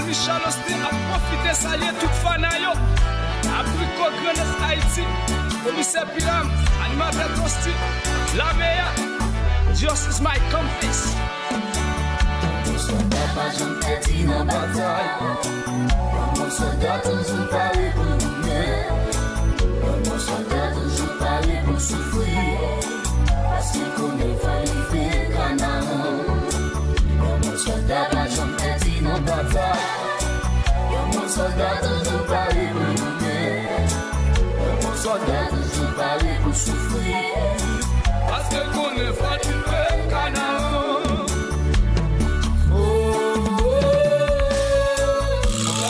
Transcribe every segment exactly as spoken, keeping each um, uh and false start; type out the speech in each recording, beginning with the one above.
Michel Austin ap pwofite salye tout fana yo. Abriko Grandans Ayiti, Komisè Piram, animatè Tosti, Lameya, Justice Mike Campus. Yon bon sòlda pa janm pèdi nan batay. Yon bon sòlda toujou pare pou goumen. Yon bon sòlda toujou pare pou soufri. Paske konnen fò li fè Kanaran. Yon bon sòlda pa janm pèdi nan batay. Yon bon sòlda toujou pare pou goumen. Yon bon sòlda toujou pare pou soufri. Paske konnen fò li fè Kanaran. Oh, oh, oh.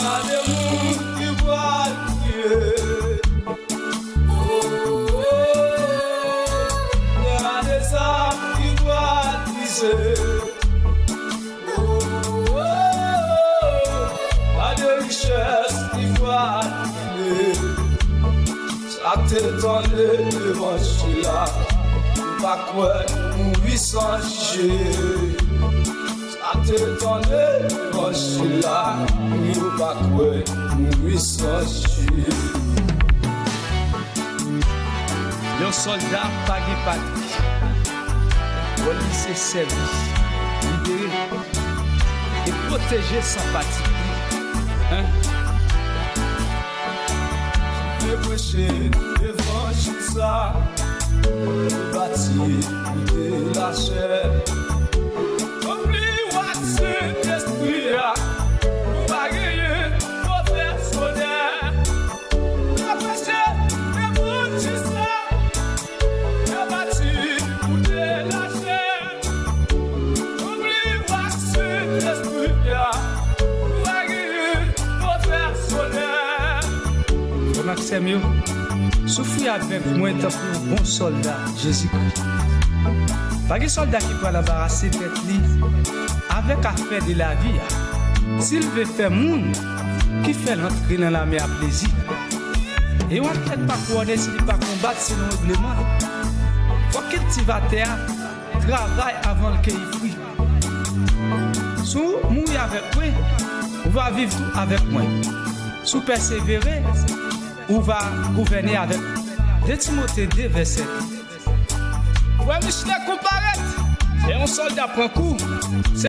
Gade moun ki pral kriye. Oh, oh, oh. Gade sa ki pral brize. Oh, oh, oh. Gade richès ki pral kile. Sa k te tande levanjil la, ou pa kwè, mouri san jije. Sa k te tande levanjil la, ou pa kwè, mouri san jije. Yon sòlda pa gen patri. Wòl li se sèvi, libere, e pwoteje san pati pri. Hein? Vle preche levanjil sa, bati pou de lachè. Ranpli w ak Sentespri a, pou pa genyen move sodè. Vle preche levanjil sa, bati pou de lachè. Ranpli w ak Sentespri a, pou pa genyen move sodè. Frè m ak sè m yo, soufri avèk mwen tankou yon bon sòlda Jezikri. Pa gen sòlda ki pral anbarase tèt li avèk afè de lavi a. Si l vle fè moun ki fè l antre nan lame a plezi. E yon atlèt pa kouwone si li pa konbat selon regleman. Fòk kiltivatè a travay avan l keyi fwi. Si w mouri avèk mwen, ou va viv tou avèk mwen. Si w pèsevere, ou va gouvène avèk mwen. De Timote de, vèsè de. Frè Michelet konparèt, lè yon sòlda pran kou, se